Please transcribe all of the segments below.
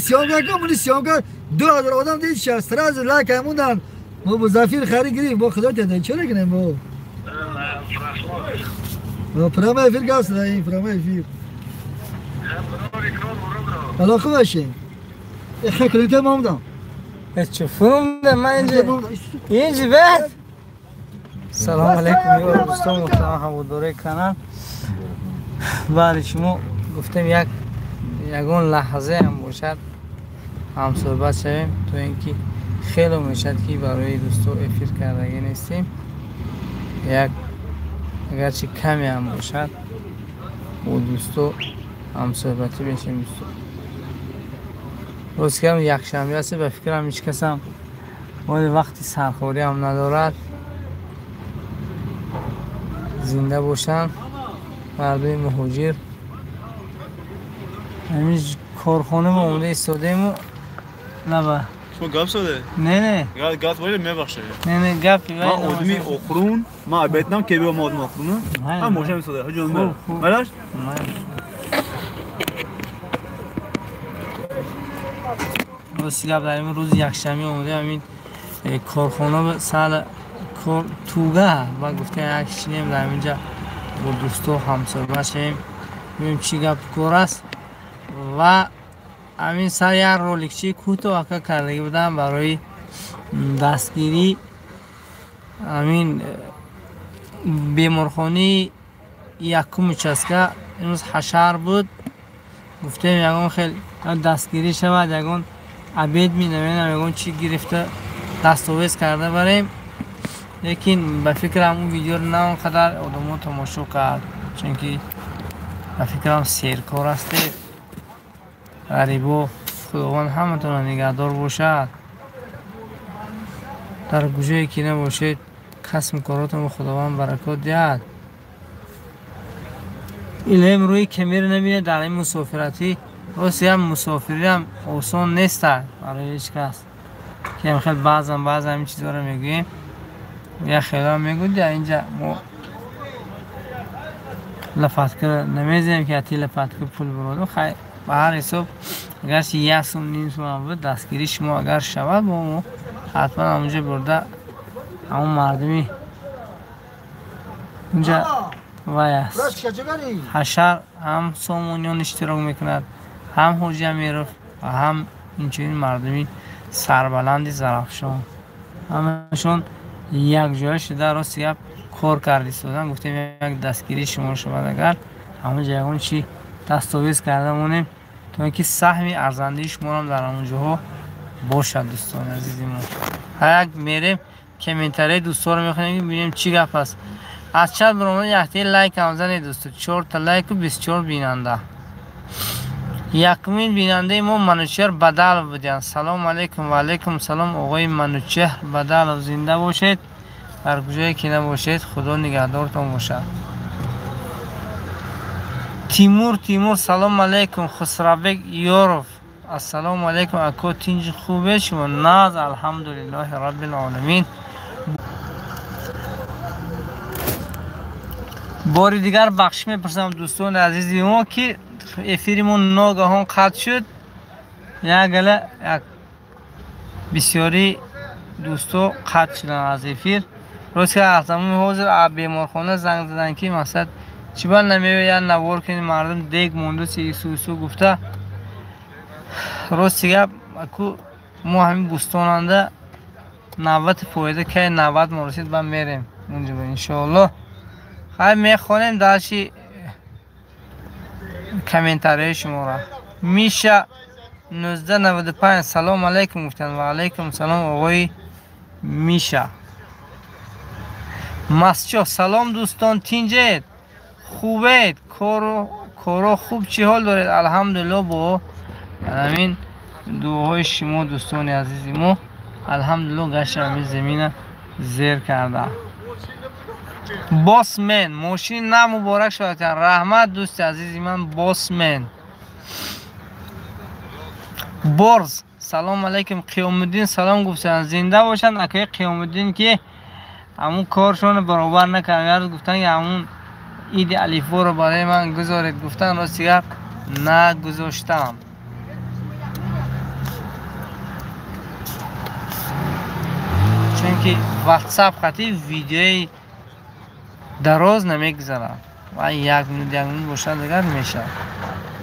съёмка кун, муни съёмка 2000 одам дид ша, сразу лайк ҳамудан. Мо бо Зафир хари гирифт, бо худо теда, чӣ накунем бо? Прямой эфир гап зада, прямой эфир. Ало хуб бошед. Хе клиента мамдам. Чӣ фурумда ман инҷа инҷа бед. Салом алейкум ёр дӯстон муҳтарам ҳаводорои канал. Баъди шумо гуфтем як ягон лаҳзаам бошад ҳамсӯҳбат шавем, то ин ки хеле мешавад ки барои дӯсто эфир кардагӣ нестем. Як агарчи каме ҳам бошад бо дӯсто ҳамсӯҳбатӣ мешавем дӯсто. Рост кардам якшанбе аст, ба фикрам ҳеҷ касам моли вақти сархорӣ ҳам надорад. Зинда бошанд мардуми муҳоҷир. Ҳамин корхона мо омода истодему лаба. Шумо гап зада? Не, не. Гап вале мебахшед. Не, не, гап. Ман одами охрун, ман абетнам ки бо одами охрун. Ҳам мошин истода. Ҳаҷон. Малаш? Рост гап дар ин рӯзи якшанбе омода ҳамин корхона сал кор туга ва гуфтем як шинем дар инҷа бо дӯсто ҳамсӯҳбат шавем, бибинем чӣ гап кор аст. Ва ҳамин сар як роликчии кӯтоҳ ака кардагӣ будам барои дастгирӣ ҳамин беморхонаи якум участка. Имрӯз ҳашар буд, гуфтем ягон хел дастгирӣ шавад, ягон обед менамоям, ягон чӣ гирифта дастовез карда барем. Лекин ба фикрам он видеоро на он қадар одамо тамошо кард, чунки ба фикрам серкор ҳастед. Ғарибо Худованд ҳаматонро нигаҳдор бошад. Дар куҷое ки набошед, касбу коротонро Худованд баракот диҳад. Илоҳим рӯи камера набинед дар ин мусофиратӣ. Рост ям мусофириам осон нест барои ҳеҷ кас. Ки ам хел баъзан баъзан ҳамин чизҳоро мегӯем. Я хелам мегӯд, инҷа мо лафатка намезанем ки ати лафатка пул буродем. Хай ба ҳар ҳисоб агарчи як сум ним сум ҳам буд, дастгирии шумо агар шавад, мо ҳатман ҳамонҷо бурда ҳамон мардуми унҷа вай аст. Ҳашар ҳам сомониён иштирок мекунад, ҳам Ҳоҷи Амиров ва ҳам инчунин мардуми сарбаланди Зарафшон. Ҳамашон якҷоя шуда рост гап кор карда истодан. Гуфтем як дастгирии шумо шавад, агар ҳамонҷо ягон чи дастовез карда монем, то ин ки саҳми арзандии шумоам дар ҳамон ҷоҳо бошад. Дӯстони азизи мо, ҳар як мерем комментарияи дӯстонро мехонем, бибинем чӣ гап аст. Аз чат баромада яктаи лайк ҳам занед дӯсто, 4 лайку 24 бинанда. Якумин бинандаи мо Манучеҳр Бадалов буданд. Салом алейкум. Ва алейкум салом оғои Манучеҳр Бадалов, зинда бошед, дар куҷое ки набошед, Худо нигаҳдортон бошад. Тимур Тимур салом алейкум. Хусравбек Ёров ассалому алейкум. Ако тинҷи хубе шумо? Наз алҳамдулиллоҳи раббил оламин. Бори дигар бахшиш мепурсам дӯстони азизи мо, ки эфири мо ногаҳон қатъ шуд. Як гала як бисёри дӯсто қатъ шуданд аз эфир. Рост ки аз ҳамон ҳозир беморхона занг заданд, ки мақсад чӣ ба намеояд навор кунед, мардум дег монду сисусу гуфта. Рости гап аку мо ҳамин бӯстонанда навбати фоида кай навбат мо расид ба мерем унҷо иншоаллоҳ. Хай мехонем дарши комментарияи шуморо. Миша 1995 салом алейкум гуфтанд. Ва алейкум салом оғои Миша. Масчо салом дӯстон, тинҷед? Хубед? Коро хуб чӣ ҳол доред? Алҳамдулиллоҳ бо ҳамин дуоҳои шумо дӯстони азизи мо алҳамдулиллоҳ гашта ҳамин замина зер карда. Босмен мошини нав муборак шавад. Раҳмат дӯсти азизи ман Босмен. Борз салом алейкум. Қиёмуддин салом гуфтанд. Зинда бошанд акаи Қиёмуддин, ки ҳамун коршонро баробар накарданд. Гуфтанд ки ҳамун иди алифборо барои ман гузоред, гуфтанд. Рости гап нагузоштам. ки WhatsApp хати видеои дароз намегузарад ва як минут бошад дигар мешавад.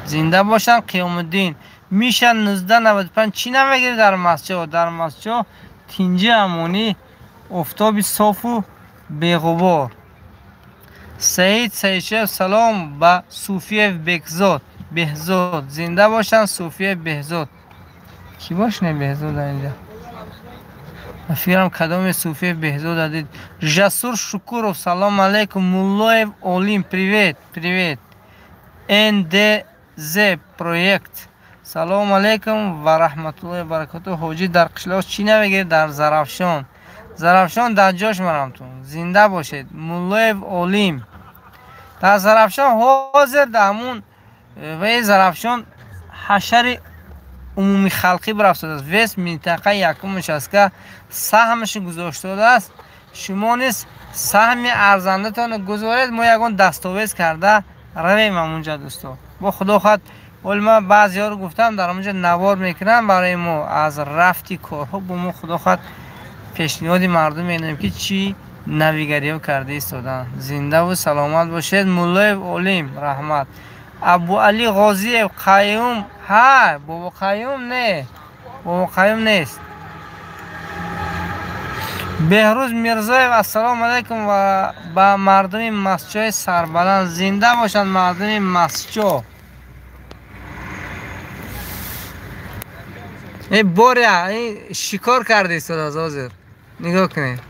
Зинда бошанд Қиёмуддин. Миша 1995 чӣ намегирӣ дар масҷид? Дар масҷид тинҷи амонӣ, офтоби софу беғубор. Саид Саидшев салом ба Суфиев Бекзод Беҳзод. Зинда бошанд Суфиев Беҳзод. Кӣ бошне Беҳзод инҷа? Фикрам кадоме Суфиев Беҳзод дид. Жасур Шукуров салом алейкум. Муллоев Олим привет, привет. НДЗ проект салом алейкум ва раҳматуллоҳи ва баракатуҳ. Ҳоҷӣ дар қишлоқ чӣ намегиред? Дар Зарафшон. Зарафшон дар ҷош марамтун. Зинда бошед. Муллоев Олим дар Зарафшон ҳозир дар ҳамун ваи Зарафшон ҳашари умумии халқӣ бирафтодааст. Вес минтақаи якумаш аст ки саҳмаш гузоштодааст. Шумо низ саҳми арзандатонро гузоред, мо ягон дастовез карда равем ҳамунҷа дӯсто. Бо худо хоҳад ҳол ман баъзеҳоро гуфтам дар ҳамунҷа навор мекунам барои мо аз рафти корҳо бо мо худо хоҳад пешниҳоди мардум менамоем ки чӣ навигариҳо карда истоданд. Зиндаву саломат бошед. Муллоев Олим раҳмат. Абуалӣ Ғозиев Қаюм ҳа бобо Қаюм не, бобо Қаюм нест. Беҳрӯз Мирзоев ассалому алайкум ва ба мардуми масҷои сарбаланд. Зинда бошанд мардуми масҷо. Эй боря, эй шикор карда истодааст ҳозир. Нигоҳ кунед.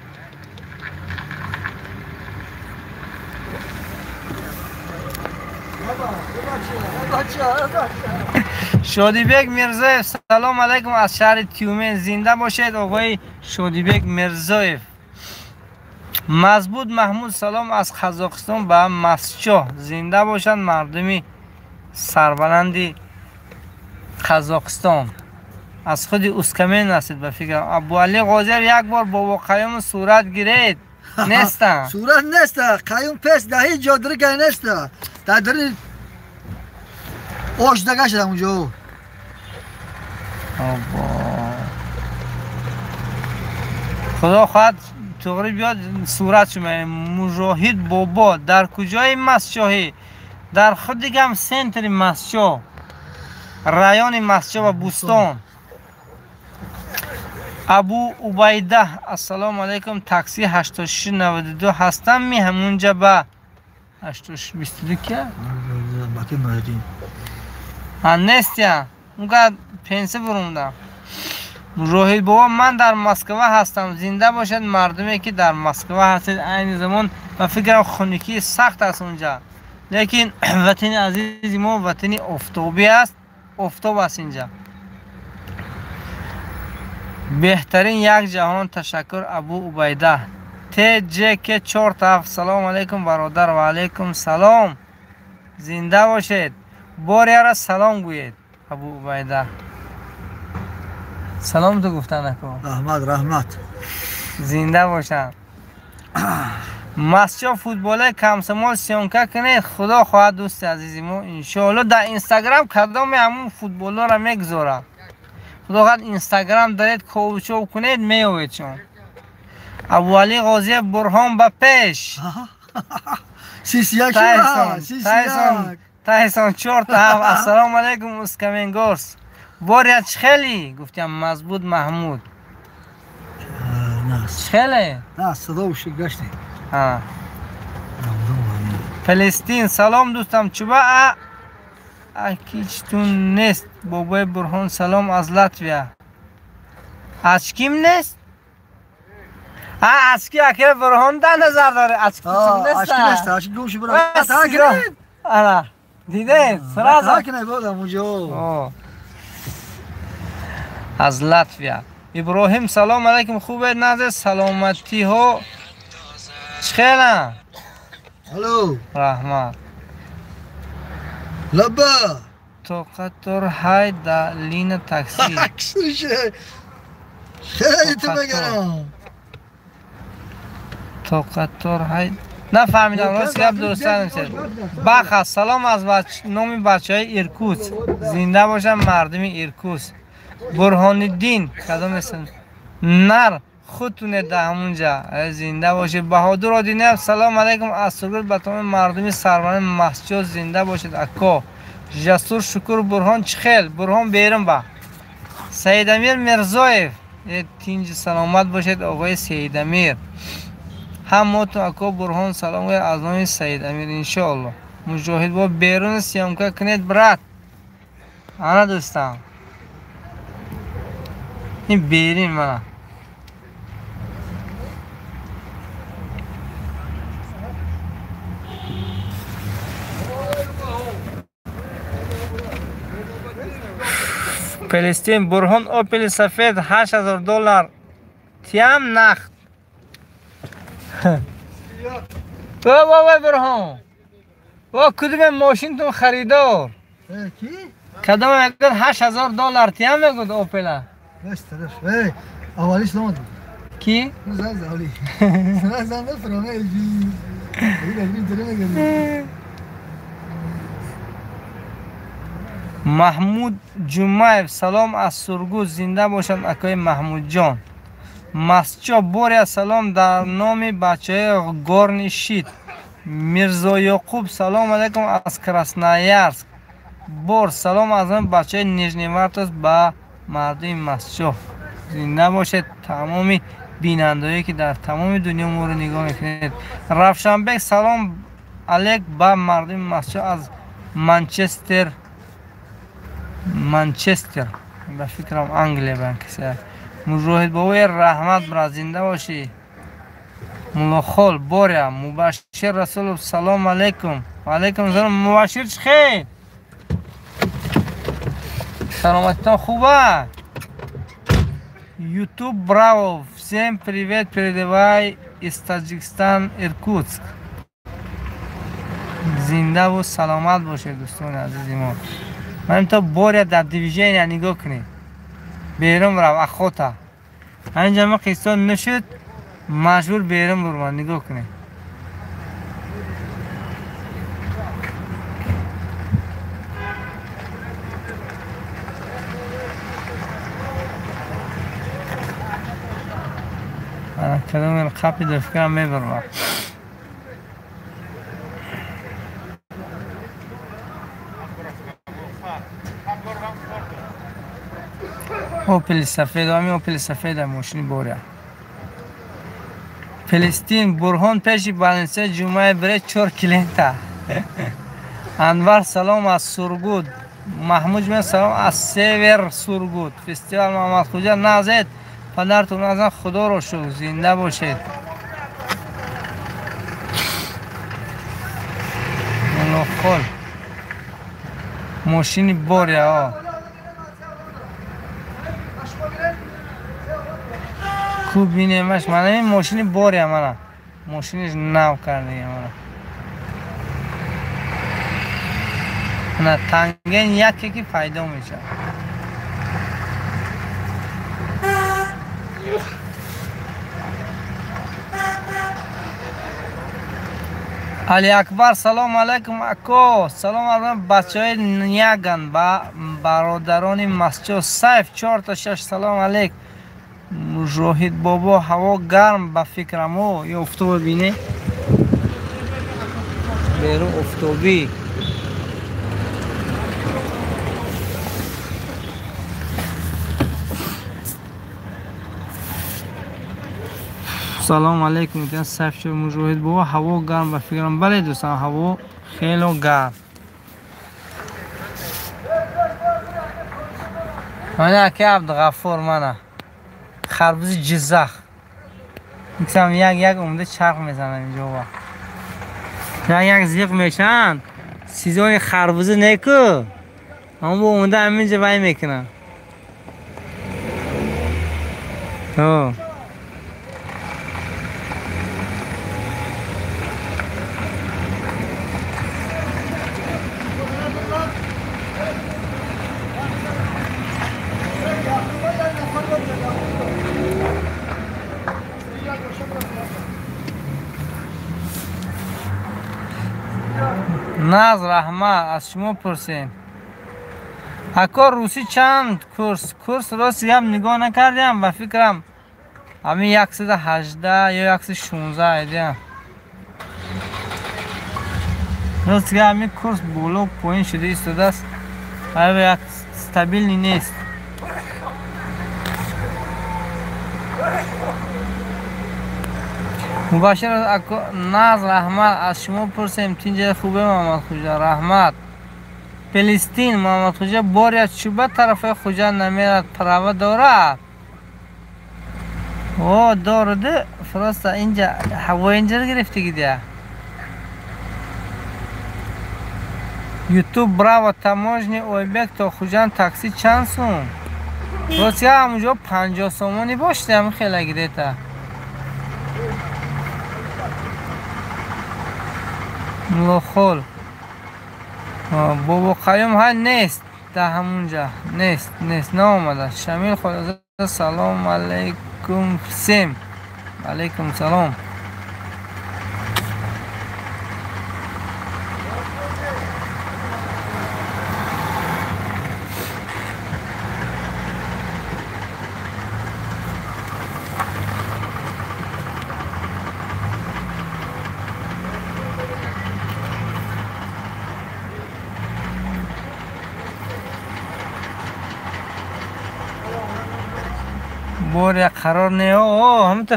Шодибек Мирзоев салом алайкум аз шаҳри Тюмен. Зинда бошед оғои Шодибек Мирзоев. Мазбуд Маҳмуд салом аз Қазоқистон ба Масчоҳ. Зинда бошанд мардуми сарбаланди Қазоқистон. Аз худи Ускамен ҳастед ба фикрам. Абуалӣ Ғозиев як бор бобо Қаюм сурат гиред. Неста. Сурат неста. Қаюм пес дар ҳеҷ ҷо дирга неста. Дар дари ош дагашад онҷо. Худо хоҳад туғри биёд сурат шума. Муҷоҳид бобо дар куҷои масчоҳӣ? Дар худи гам центри масчоҳ, райони масчоҳ ва Бӯстон. Абу Убайда ассалому алайкум. Такси 8692 ҳастам ми ҳамунҷа ба 8622 кия? Ҳа нестия. Унга пенсия бурумдам. Муҷоҳид бобо ман дар Москва ҳастам. Зинда бошад мардуме ки дар Москва ҳастед. Айни замон ба фикрам хунукии сахт аст унҷа. Лекин ватани азизи мо ватани офтобӣ аст. Офтоб аст инҷа. Беҳтарин як ҷаҳон. Ташаккур Абу Убайда. ТЖК 47 салом алайкум бародар. Ва алайкум салом. Зинда бошед. Боряра салом гӯед Абу Убайда. Салом ту гуфта накун. Раҳмат, раҳмат. Зинда бошанд. Масчо футболе комсомол съёмка кунед. Худо хоҳад дӯсти азизи мо иншоалло дар Инстаграм кадоме ҳамун футболҳоро мегузорад. Худо хоҳад Инстаграм даред ковчов кунед меёвед шумо. Абуалӣ Ғозиев Бурҳон ба пеш. 31 Тайсон 4 7. Ассалому алайкум Ускаменгорс. Боря чхели гуфтям Мазбуд Маҳмуд. Чхеле? На, садо шуд гашти. Фалестин салом дӯстам. Чуба акичтун нест? Бобои Бурҳон салом аз Латвия. Ачким нест? Ачки аки Бурҳон дар назар доред. Ачкитун нест? Ачки нест. Ачки гум шуд. Ана дидед? Сразу. Аз Латвия. Иброҳим салом алайкум. Хубед назар саломатиҳо чхела? Алло. Раҳмат. Лаба. Тоқатор ҳай да лина такси. Хеле ту мегарам. Тоқатор ҳай нафаҳмидам, рост гап дуруст нанависед. Баха салом аз номи бачаҳои Иркутск. Зинда бошанд мардуми Иркутск. Бурҳониддин кадом эсм? Нар Худтуне дар ҳамунҷа зинда бошед. Баҳодур Одинаев, салом алайкум аз Сургут ба тамоми мардуми сарбаланд Масҷод, зинда бошед ако. Жасур Шукур, Бурҳон Чихел, Бурҳон берун ба. Саидамир Мирзоев, тинҷи саломат бошед оғои Саидамир. Ҳаммотун ако Бурҳон салом аз номи Саидамир иншоалло. Муҷоҳид бо берун съёмка кунед брат. Ана дӯстам. Ин берин мана. Фалестин, Бурҳон Опели сафед $8000 тиям нахт. Ва Бурҳон. Ва кудуме мошинтон харидор? Ки? Кадом мегӯяд $8000 тиям мегӯяд Опела. Эй, аввалиш намад. Ки? Зан завли. Зан зан фрона ижи. Маҳмуд Ҷумаев, салом аз Сургут, зинда бошанд акои Маҳмудҷон. Масчо Боря, салом дар номи бачаҳои Горни Шит. Мирзо Ёқуб, салом алайкум аз Красноярск. Бор, салом аз номи бачаҳои Нижневартовск ба мардуми Масчо. Зинда бошед тамоми бинандаое ки дар тамоми дунё моро нигоҳ мекунед. Равшанбек, салом алейк ба мардуми Масчо аз Манчестер. Манчестер ба фикрам Англия ба киса. Муҷоҳид бобои раҳмат брат, зинда бошӣ. Муллохол Боря, Мубашир Расулов, салом алейкум. Ва алейкум салом. Мубашир чӣ хел? Саломатитон хуба? YouTube Браво, всем привет, передавай из Таджикистан, Иркутск. Зинда ва саломат бошед дӯстони азизи мо. Ман то Боря дар движения нигоҳ кунед. Берун рав охота. Ҳаминҷа ма қиссон нашуд, маҷбур берун бурман, нигоҳ кунед. Ана кадом қапи дар фикрам мебарам. Опели сафед, ами Опели сафед мошини Боря. Фалестин, Бурҳон пеши Баленсия ҷумъаи бре 4 клиента. Анвар, салом аз Сургут. Маҳмуд ҷумъа, салом аз Север Сургут. Фестивал Муҳаммадхуҷа назед, падартон азан худоро шукр, зинда бошед. Муллохол. Мошини Боря. Ку бинемаш, мана ин мошини Боря, мана. Мошиниш нав кардига, мана. Мана танген яке ки пайдо мешавад. Али Акбар, салом алайкум ако. Салом алайкум бачаҳои Няган ба бародарони Масчо. Сайф 4-6, салом алейк. Муҷоҳид бобо, ҳаво гарм ба фикрам. О, ё офтобо бине. Берун офтобӣ. Салом алейкум, сайф чор Муҷоҳид бобо, ҳаво гарм ба фикрам. Бале дӯстан, ҳаво хело гарм. Мана аки Абдуғаффор, мана харбузи Ҷиззах. Миксам як як омада чарх мезанам инҷо ва. Як як зиқ мешанд. Сезони харбуза неку. Аммо бо омада ҳаминҷа вай мекунам. О. Наз раҳмат, аз шумо пурсем. Ако русӣ чанд курс? Курс рост гап нигоҳ накардям, ба фикрам Ҳамин 118 ё 116 айдия. Рост гап ҳамин курс боло поин шуда истодааст. Як стабилни нест. Мубашир Наз раҳмат аз шумо пурсем тинҷа хубе Муҳаммадхуҷа раҳмат. Филистин Муҳаммадхуҷа боря чӯба тарафи Хуҷанд намерад права дорад? О дорад просто инҷа ҳавои инҷаро гирифтагидия. Ютуб браво таможни Ойбек то Хуҷанд такси чанд сум? Ростия ҳамунҷо 50 сомонӣ бошад ҳамин хела гирета. Мулохол Бобо Қаюм ҳай нест дар ҳамунҷа нест нест наомада. Шамил Холизода салом алейкум всем. Алейкум салом. Боря қарор не о ҳамта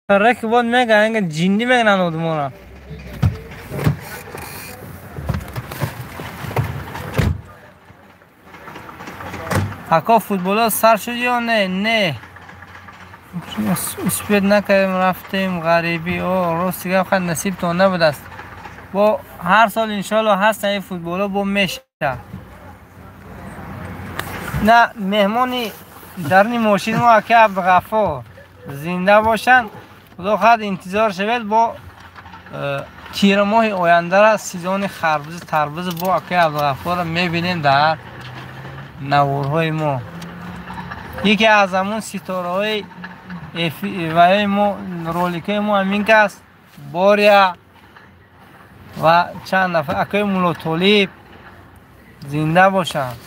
фарак бод мега анга ҷинди мегнан одмора. Ако футболо сар шуд ё не? Не. Успед накардем рафтем ғарибӣ. О рости гап хай насибтон набудааст. Бо ҳар сол иншоалло ҳастан ин футболо бо меша. На меҳмони дарни мошин мо ака Абдуғаффор зинда бошанд. Худо хоҳад интизор шавед бо тирамоҳи ояндара сезони харбузи тарбуз бо акаи Абдуғаффорро мебинем дар наворҳои мо. Яке аз ҳамун ситораҳои ваи мо роликҳои мо ҳамин кас Боря ва чанд нафар акаи Муллотолиб зинда бошанд.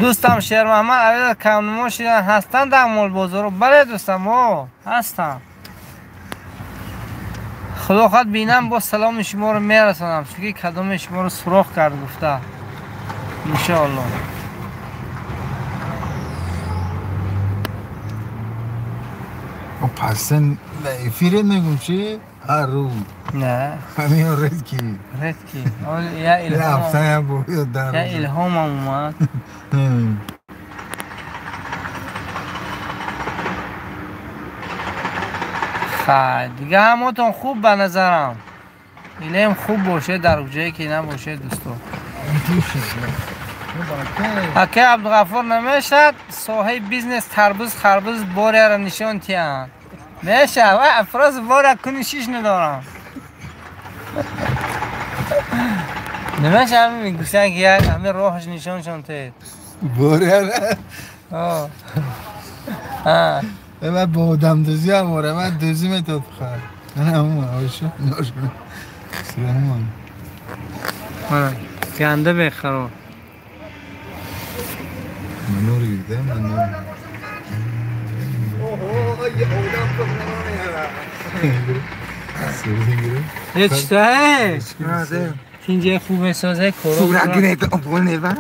Дӯстам Шермаҳмад аввал камнумо шидан ҳастанд дар молбозоро? Бале дӯстам, о ҳастам. Худо хоҳад бинам бо саломи шуморо мерасонам, чунки кадоме шуморо суроғ кард гуфта. Иншоалло. Пасен эфире мегум чи? Ҳар рӯз. Не. Ҳамин редки. Редки. Я илҳом. Я илҳомам омад. Хай, дига ҳамотон хуб ба назарам. Илем хуб бошед дар ҷое ки набошед дӯсто. Акаи Абдуғаффор намешад соҳаи бизнес тарбуз харбуз боряро нишон тиҳанд. Мешавад, вай афроз боря куни шиш надорам. Намешавад мегӯянд ки як ҳамин роҳаш нишоншон тед. Боряра? О. А. Ман бо одамдӯзӣ ҳам ора, ман дӯзӣ метод бихар. Ман ҳамон оша. Мана ганда бехарор. Манор гирда, манор. یه چطوره؟ اینجا خوبه سازه کورو صورت گرفت اون نه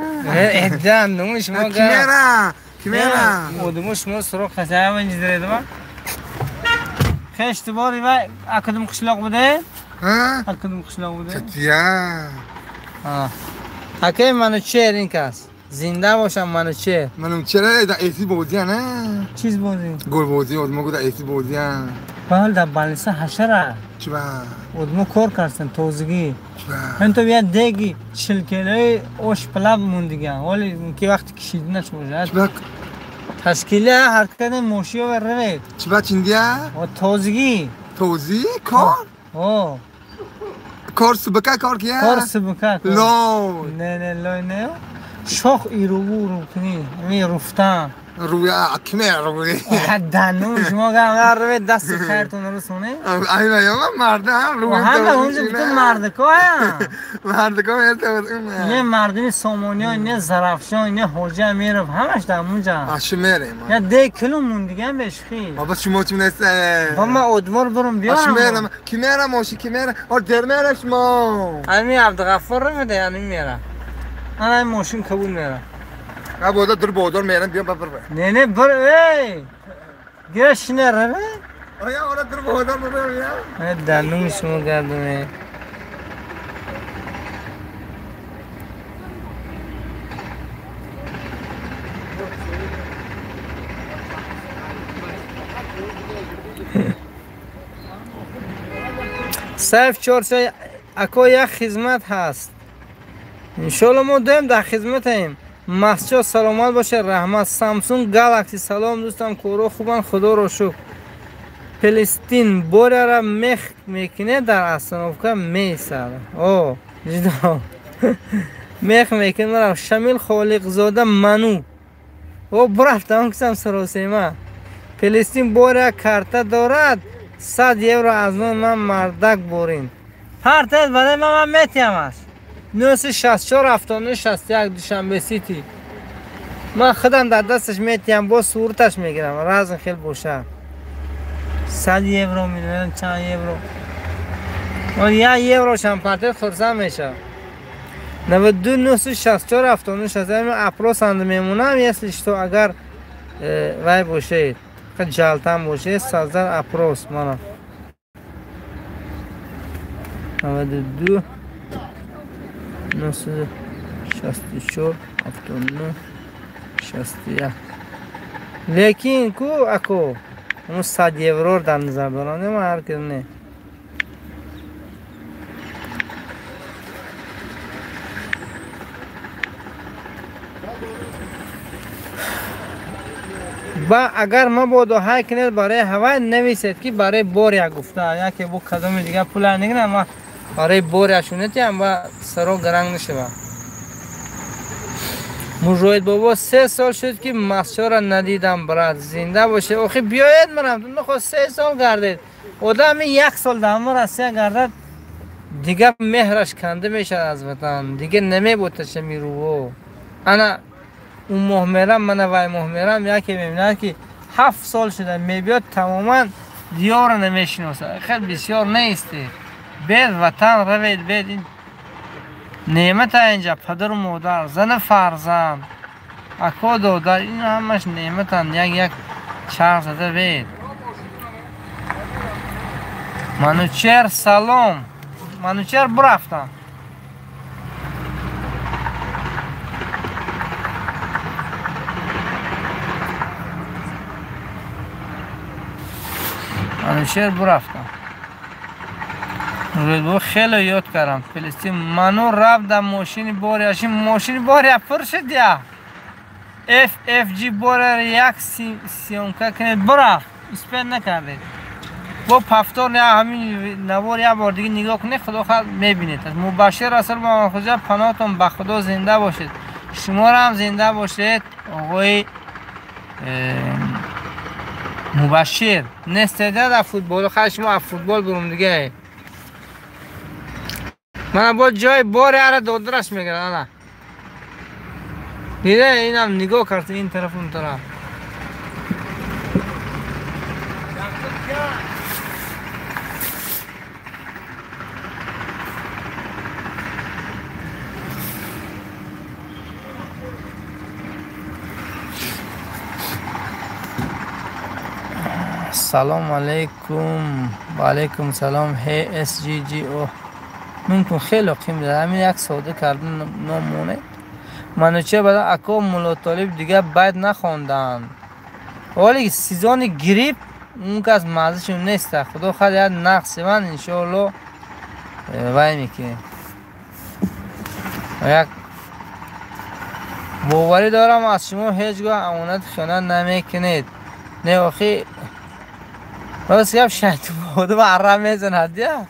ادم نموش ما کیمرا کیمرا одумуш мо суроқ хасаям инҷидредма хешти бори ва акадум қишлоқ буде акадум қишлоқ буде чатия акай Манучер ин кас зинда бошам Манучер Манучер да эси бозия не чиз бозӣ гол бозӣ одмо гуда эси бозия бал дар балиса ҳашара чиба одмо кор кардсан тозигӣ ман то я деги 40 килои ош палаб мондиган вале ки вақти кишида нашбошад чиба ташкила ҳаркаде мошиё ва равед чиба чиндия тозигӣ тозӣ кор о кор субака кор кия кор субака лой не не лой не шох ируву рукни ми руфтан روی اکمه روی دنو شما گم روی دست خیرتون رو سونه اینا یا من مرده هم روی همه اونجا بتون مردکا هم مردکا نه مردمی سومونی ها نه زرافشان نه حوجه امیرов همش در اونجا آشه میریم یا ده کیلو مون دیگه هم بهش خیلی بابا شما تونسته با من ادمار برم بیارم آشه میرم کی میرم آشه کی میرم آره در میرم شما همین عبدالغفار رو میده یعنی میرم من این ماشین کبول میرم نه بودا در بودار میرم بیام ببر نه نه بر ای گرش نه ره آیا آره در بودار میرم دندون شما گردونه صرف 4 اکو یک خدمت هست انشالله ما دیم در خدمت ایم. مسجد سلامت باشه رحمت. سامسونگ گالاکسی سلام دوستم کورو خوبان خدا رو شکر. فلسطین بوره را مخ میکنه در استانوفکا میسر او جدا مخ میکنه مرا. شمیل خالق زاده منو او برفتم کسم سراسیمه. فلسطین بوره کارت دارد 100 یورو از من مردک برین پرتت برای من میتیم است 964 79 61 دوشنبه سیتی. من خودم در دستش میتیم با صورتش میگیرم رزن خیلی باشه 100 یورو میدونم چند یورو و یا یوروش هم پرتت خرسم میشه 92 964 79 61 اپروس اند میمونم یسلیش تو اگر وای باشه جالتان باشه سازر اپروس مانا 92 964 79 61 لیکن کو اکو اون 100 یورو در نظر دارم نه هر نه با اگر مبادا های کنید برای هوای نویسید که برای بوریا گفته یا که بو کدوم دیگه پول نگیرم اما برای بوریا شونتی هم با سرو گرنگ نشوه. مجاهد بابا 3 سال شد که مسجد را ندیدم برات زنده باشه. آخه بیاید مرم تو نخواه 3 سال گردید آدم 1 سال در مرا گردد دیگه مهرش کنده میشه از وطن دیگه نمیبوتشه میرو. انا اون ماه میرم من وای ماه میرم یکی میبیند که 7 سال شده میبیاد تماما دیار رو نمیشناسه. خیلی بسیار نیستی بید وطن روید بید این نعمت اینجا پدر و مادر زن فرزند اکا دادر این همش نعمتن یک یک چرخ زده بید. منوچهر سلام منوچهر برفتم. منوچهر برفتم روی خیلی یاد کردم فلسطین منو رفت در ماشین باری ماشین باری پر شد یا اف اف جی باری یک سیونکا کنید برفت اسپند نکردید با پفتار یا همین نوار یک بار دیگه نگاه کنید خدا خود میبینید. مبشر رسول با خدا پناهتون به خدا زنده باشید شما را هم زنده باشید آقای مبشر نیست در فوتبال خیلی شما از فوتبال برم دیگه من با جای بار اره دادرش میگیرم نه دیده اینم نگاه کرد این طرف اون طرف. سلام علیکم و علیکم سلام هی اس جی جی او ممکن خیلی قیم داره همین یک ساده کردن نامونه منوچه بعد اکو مولا طالب دیگه باید نخوندن ولی سیزون گریپ اون که از مزهشون نیست خدا خود یک نقص من انشالله وای میکنه یک باوری دارم از شما هیچگاه امانت خیانت نمیکنید. نه آخی راست گپ شاید بوده و عرب میزند یا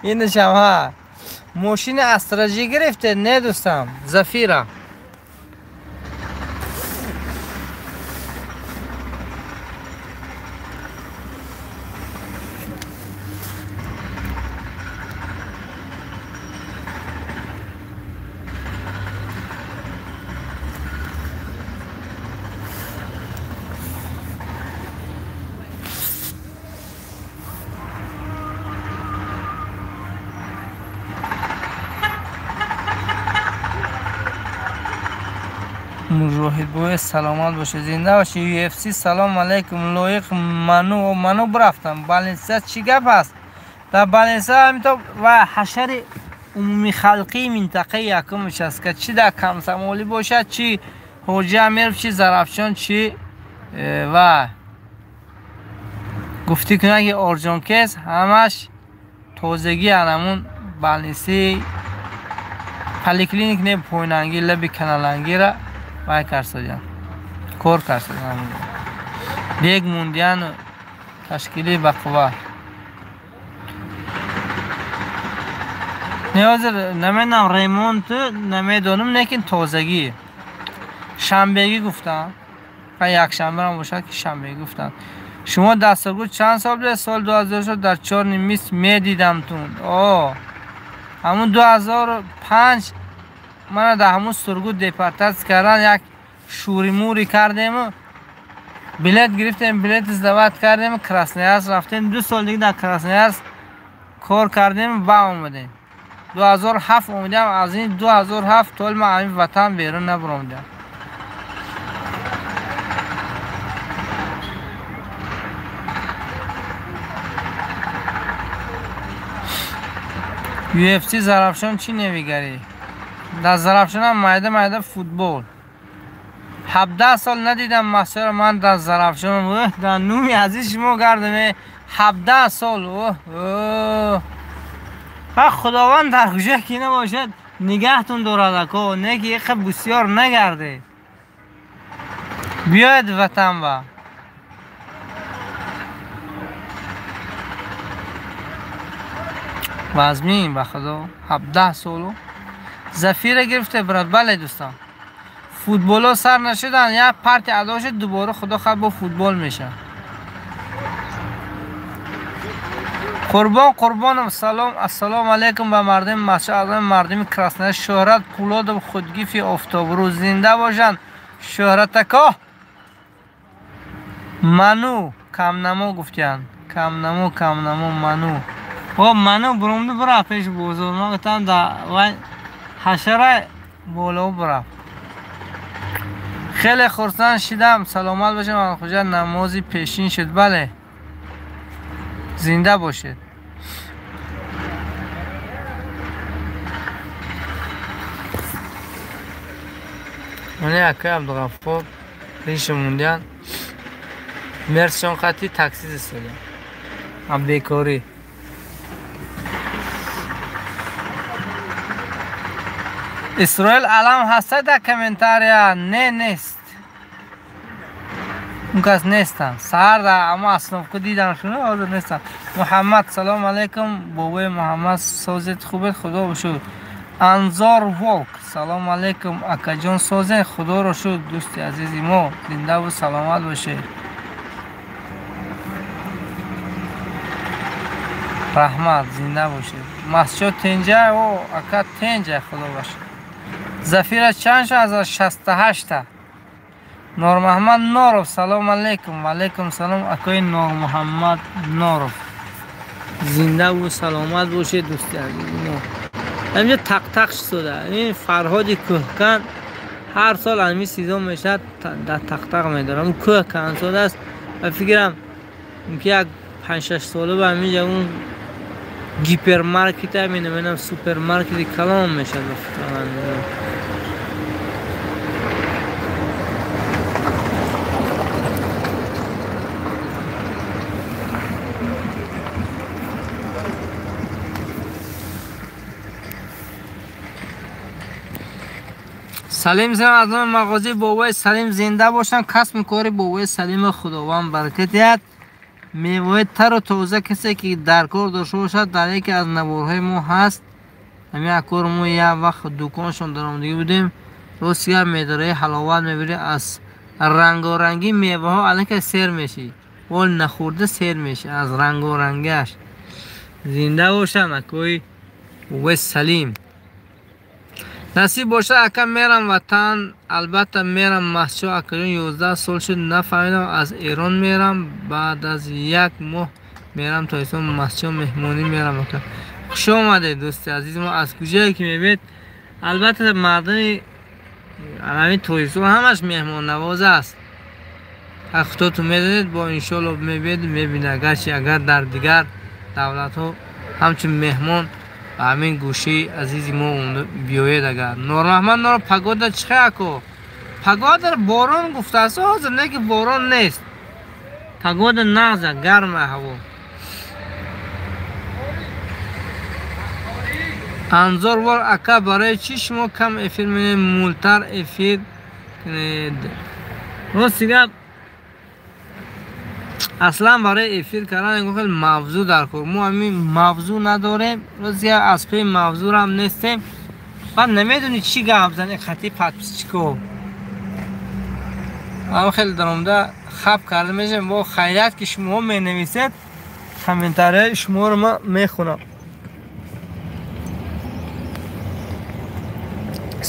این شما ماشین استراژی گرفته نه دوستم زفیرا. Муҷоҳид бой саломат бошед, зинда бошед. UFC салом алейкум. Лоиқ ману брафтам. Баленса чӣ гап аст? Дар Баленса ҳаминто ва ҳашари умумии халқии минтақаи якумш аст, ки чӣ дар Комсомолӣ бошад, чӣ Ҳоҷи Амиров, чӣ Зарафшон, чӣ ва гуфтӣ кунад ки Орҷонкес ҳамаш тозагӣ анамун балниси поликлиник не пойнанги лаби каналангира вай карсодиан, кор карсодиан, бег мундиан ташкили ба қувва. Не ҳозир намедонам ремонт намедонам, лекин тозагӣ шанбегӣ гуфтам ва якшанбеам бошад ки шанбегӣ гуфтам. Шумо дастургӯ чанд сол буд? Соли 2004 дар Чорни мис медидамтун. О, ҳамун 2005 мана дар ҳамун Сургут депортатсия кардан, як шӯримӯрӣ кардему, билет гирифтем, билет издават кардем, Красноярск рафтем. 2 сол дига дар Красноярск кор кардем ва омадем. 2007 омадам, аз ин 2007 то ман ҳамин ватан берун набаромадам. UFC Зарафшон чӣ невигарӣ? Дар Зарафшонам майда майда футбол. 17 сол надидам масъала ман дар Зарафшон. Оҳ, дар нуми азиз шумо гардам. 17 сол. Оҳ, оҳ. Ха Худованд дар куҷо ки набошад нигаҳтон дорад ако, не ки иқа бисёр нагарде. Биёед ватан ба. Вазмин ба Худо 17 солу Зафира гирифте брат. Бале дӯстон, футболо сар нашудан, як партия адо шуд, дубора Худо хоҳад бо футбол мешавад. Қурбон Қурбонов салом, ассалому алайкум ба мардуми Масҷид, мардуми Красноярск. Шӯҳрат Пулодов худгифи офтобрӯз, зинда бошанд шӯҳратако. Ману камнамо гуфтиянд, камнамо камнамо ману. О, ману бурумду бурафт пеш бозор, ман гуфтам да вай ҳашара боло бурафт. Хеле хурсанд шидам, саломат бошед. Ман намози пешин шуд. Бале, зинда бошед. Ман акай Абдуғаффор риши мондиан мерсшон қати такси истодиан. Ам бекорӣ. Исроил алам ҳаста дар комментария? Не, нест. Он кас нестанд. Саҳар дар ама остановка дидам шуно, ҳозир нестанд. Муҳаммад салом алайкум. Бобои Муҳаммад созед хубед, Худо шукр. Анзор Волк салом алайкум. Акаҷон созед, Худоро шукр. Дӯсти азизи мо зинда ва саломат бошед. Раҳмат, зинда бошед. Масҷид тенҷа, о ака тенҷа, Худо бошад. Зафира чанд шуд? Аз 68-та. Нурмуҳаммад Норов салом алайкум. Ва алайкум салом акои Нурмуҳаммад Норов. Зинда ва саломат бошед дӯсти азизи мо. Ҳаминҷо тақ-тақ шуда. Ин Фарҳоди кӯҳкан ҳар сол ҳамин сезон мешавад, дар тақ-тақ медорам. Он кӯҳ кансода аст ва фикрам ки як 5-6 сола ба ҳаминҷо он гипермаркет ҳамин супермаркети калон мешавад ба фикрам. Салим зинда аз номи мағозаи бобои Салим зинда бошанд. Касбу кори бобои Салим Худованд баракат диҳад. Меваи тару тоза касе ки дар кор дошта бошад, дар яке аз наворҳои мо ҳаст. Ҳамин акор мо як вақт дуконшон даромадагӣ будем. Рост гап медораи ҳаловат мебирӣ, аз рангорангӣ меваҳо аллакай сер мешӣ. Вол нахӯрда сер мешӣ аз рангорангиаш. Зинда бошанд акои бобои Салим. Насиб бошад ака мерам ватан, албатта мерам Масҷид. Акаҷон 11 сол шуд нафаҳмидам, аз Эрон мерам, баъд аз як моҳ мерам Тоҷикистон, Масҷид меҳмонӣ мерам. Ака хуш омадед дӯсти азизи мо, аз куҷое ки мебинед. Албатта мардуми Ҳамин Тоҷикистон ҳамаш меҳмоннавоз аст. Худотон медонед, бо иншоалло мебинед, мебинед. Агарчи агар дар дигар давлатҳо ҳамчун меҳмон ба ҳамин гӯшаи азизи мо биёед. Агар Нормаҳмад Нор, погода чӣ хел ако? Погода борон гуфтааст, ҳозир не ки борон нест. Погода нағза, гарма ҳаво. Анзор вор ака, барои чӣ шумо кам эфир менед, мултар эфир кунед? Рости гап, аслан барои эфир кардан ягон хел мавзӯъ дар кор. Мо ҳамин мавзӯъ надорем, рости гап аз паи мавзӯърам нестем. Баъд намедонӣ чӣ гап зани хати подписчико. Ҳам хеле даромада хаб карда мешавем. Бо хайрият ки шумоҳо менависед, комментарияи шуморо ман мехонам.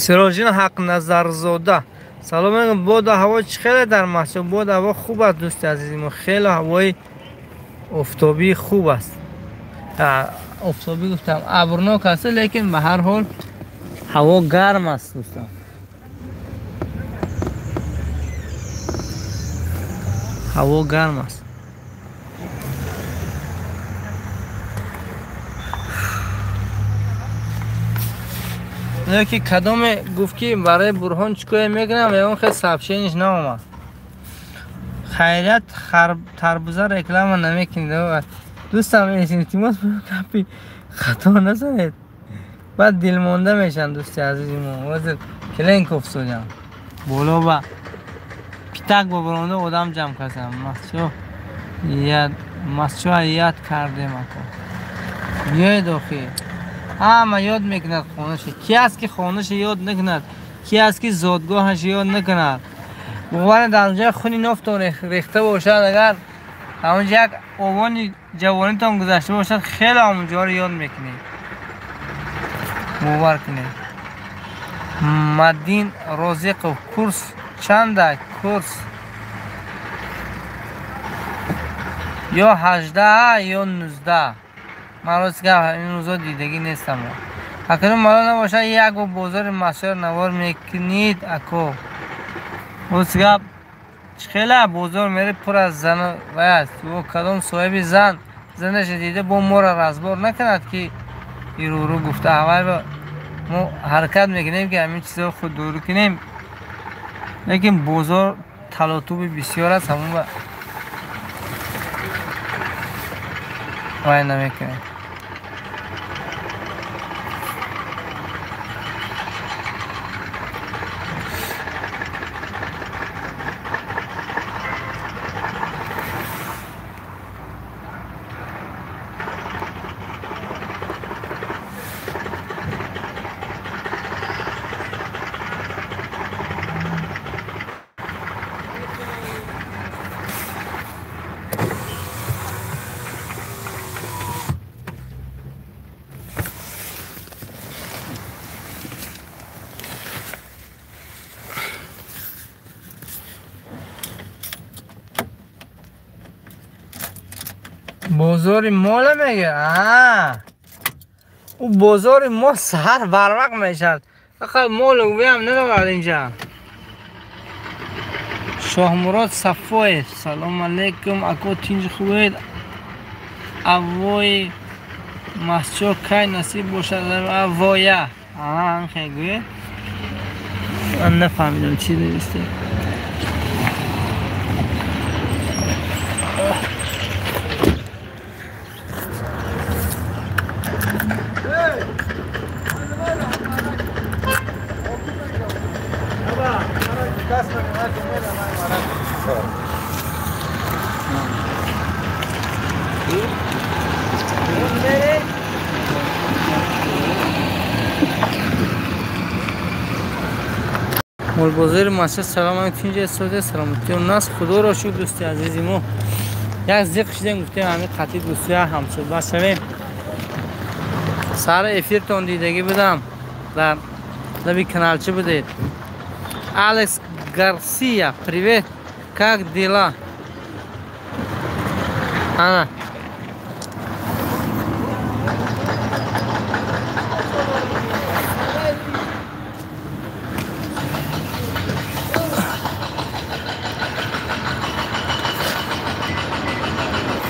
Сироҷин Ҳақназарзода, салом алейкум. Боду ҳаво чӣ хеле дар Маҳсуд? Боду ҳаво хуб аст дӯсти азизи мо, хеле ҳавои офтобӣ хуб аст. Офтобӣ гуфтам, абрнок аст, лекин ба ҳар ҳол ҳаво гарм аст дӯстон. Ҳаво гарм аст. Ки кадоме гуфт ки барои Бурҳон чӣ кое мекунам, ягон хел сообщениш наомад. Хайрият тарбуза реклама намекунед. Дӯстам, илтимос гапи хато назанед, баъд дилмонда мешаванд дӯсти азизи мо. Ҳозир Кленков содям боло ба питак ба баронда одам ҷамъ кардам. Масчоа яд кардем ако. Биёед охир. Ҳама ёд мекунад хонаша. Ки аст ки хонаша ёд накунад? Ки аст ки зодгоҳаша ёд накунад? Боварӣ дар онҷа хуни нофтон рехта бошад, агар ҳамонҷа як овони ҷавонитон гузашта бошад, хеле ҳамонҷоро ёд мекунед. Бовар кунед. Мадин Розиқов, курс чанда? Курс ё 18 ё 19. Ман рост гап ин рӯзо дидагӣ нестам. Акнун мало набошад, як бо бозори масоил навор мекунед ако. Рост гап чӣ хела бозор мере пур аз зану вай аст. Ӯ кадом соҳиби зан занаша дида бо моро разбор накунад ки ирӯрӯ гуфта. Аввал мо ҳаракат мекунем ки ҳамин чизҳоро худдорӣ кунем, лекин бозор талотуби бисёр аст, ҳамон вай намекунем. Бозори мола мега? Ӯ бозори мо саҳар барвақт мешавад. Фақат мол ӯям надорад инҷа. Шоҳмурод Сафоев, салом алейкум. Ако тинҷ хубед? Аввои масчо кай насиб бошад? Аввоя. Хел гӯед. Ман нафаҳмидам чӣ нависте. Молбозори масҷид, салом алейкум. Тинҷ истода, саломатӣ нас. Худоро шукр дӯсти азизи мо. Як зиқ шидем, гуфтем ҳамин қатъи дӯстия ҳамсӯҳбат шавем. Сари эфиртон дидагӣ будам, дар лаби каналчӣ будед. Алекс Гарсия, привет, как дела? Ана.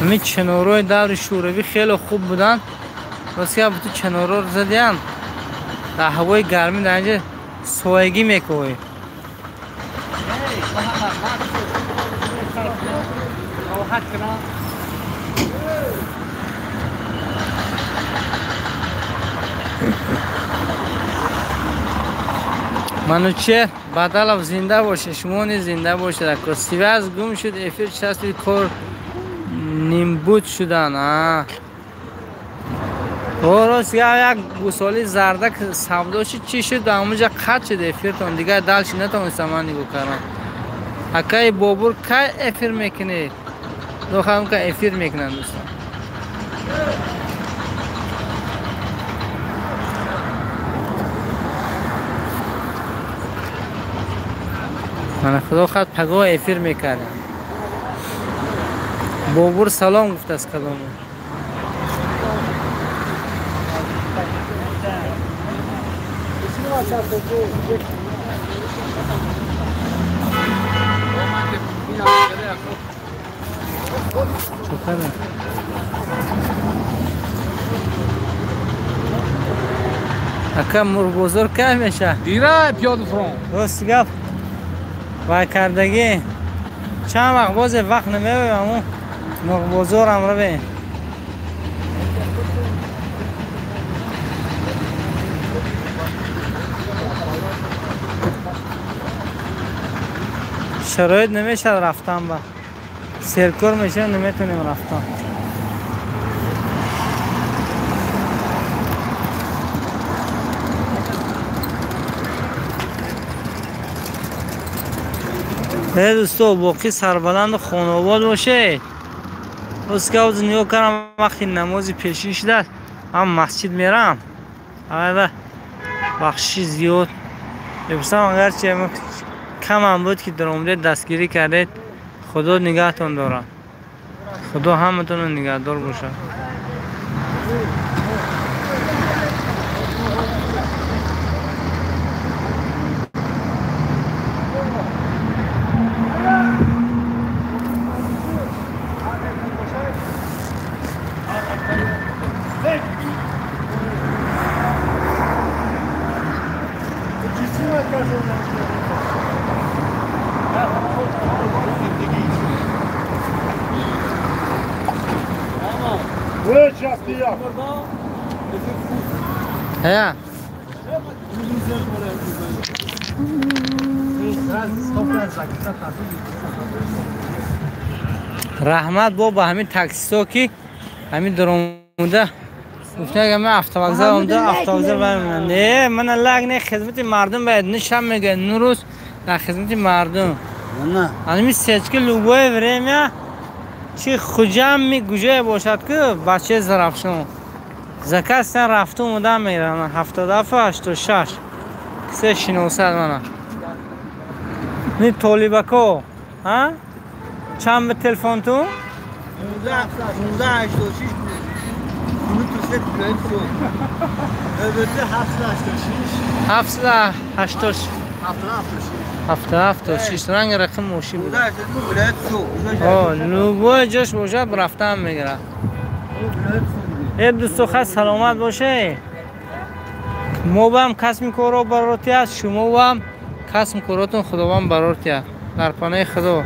Ҳамин чинорҳои даври шӯравӣ хеле хуб буданд. Рости гап ту чинорҳоро задиям. Дар ҳавои гармӣ дар инҷа соягӣ мекӯҳӣ. Манучер Бадалов зинда бошед, шумо низ зинда бошед. Ако связь гум шуд, эфир часпид, кор нимбуд шудан. Рост як гусоли зардак савдо шуд, чӣ шуд, ҳамонҷа қатъ шуд эфиртон, дигар дальше натавонистам ман нигоҳ кардам. Акаи Бобур кай эфир мекунед? Дохам ка эфир мекунанд дӯстон. Мана худо хат пагоҳ эфир мекардам. Бобур салом гуфтааст кадому. Ака мурғбозор кай меша? Дира пиёда фурон. Рост гап. Вай кардагӣ чанд вақт бозе вақт намеоям, аммо мурғбозорам равем. Шароит намешавад рафтан ба серкор мешавад, наметавонем рафтан. Дӯсто, боқӣ сарбаланду хонобод бошед. Ростгавз нигоҳ кардам, вақти намози пешин шудааст, ҳам масҷид мерам. Ава бахшиши зиёд мепурсам, агарчи камам буд ки даромадед, дастгирӣ кардед. Худо нигаҳтон дорад. Худо ҳаматонро нигаҳдор бошад. Раҳмат бо ба ҳамин таксисто ки ҳамин даромада гуфтан ки ман автовокзал омада, автовокзал барман. Не, мана лаг не, хизмати мардум бояд нишам мегӯяд. Нурӯз дар хизмати мардум. Ҳамин сечки любое время чи Хуҷам мегуҷое бошад ки бачаи Зарафшон. Заказ сан рафту омада мерам 77 86 кисе шиносад мана. Ни толибако, ҳа? Чанд ба телефонтун? 16 86 786 776 ранг рақам мошин буд. Любой ҷош бошад рафтан мегирад. Э дӯсто, хай саломат боше. Мо бам касби корро барор тиҳад, шумо бам касби коротон Худованд барор тиҳад. Дар паноҳи Худо.